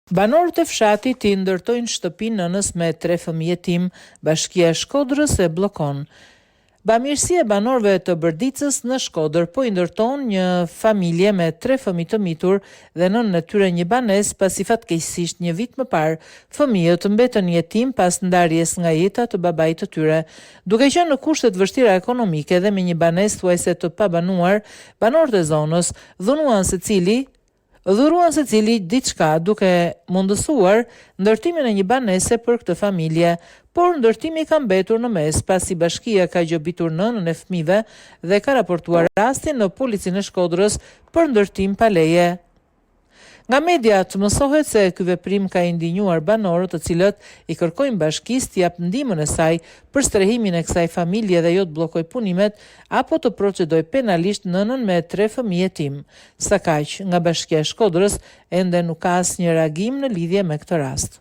Banorët e fshatit i ndërtojnë shtëpi nënës me tre fëmijë jetimë, Bashkia e Shkodrës e bllokon. Bamirësia e banorëve të Bërdicës në Shkodër po i ndërton një familje me tre fëmijë të mitur dhe nënën e tyre një banesë pasi fatkeqësisht një vit më parë fëmijët mbetën jetimë pas ndarjes nga jeta të babait të tyre. Duke qenë në kushte të vështira ekonomike dhe me një banesë thuajse të pabanuar, banorët e zonës dhunuan secili Dhuruan secili diçka duke mundësuar ndërtimin e një banese për këtë familje. Por ndërtimi ka mbetur në mes pasi bashkia ka gjobitur nënën e fëmijëve dhe ka raportuar rastin në Policinë e Shkodrës për ndërtim pa leje. Nga mediat mësohet se ky veprim ka indinjuar banorët të cilët i kërkojnë bashkisë të japë ndihmën e saj për strehimin e kësaj familje dhe jo të bllokojë punimet apo të procedojë penalisht nënën me tre fëmijë jetimë. Sakaq, nga Bashkia e Shkodrës ende nuk ka asnjë reagim në lidhje me këtë rast.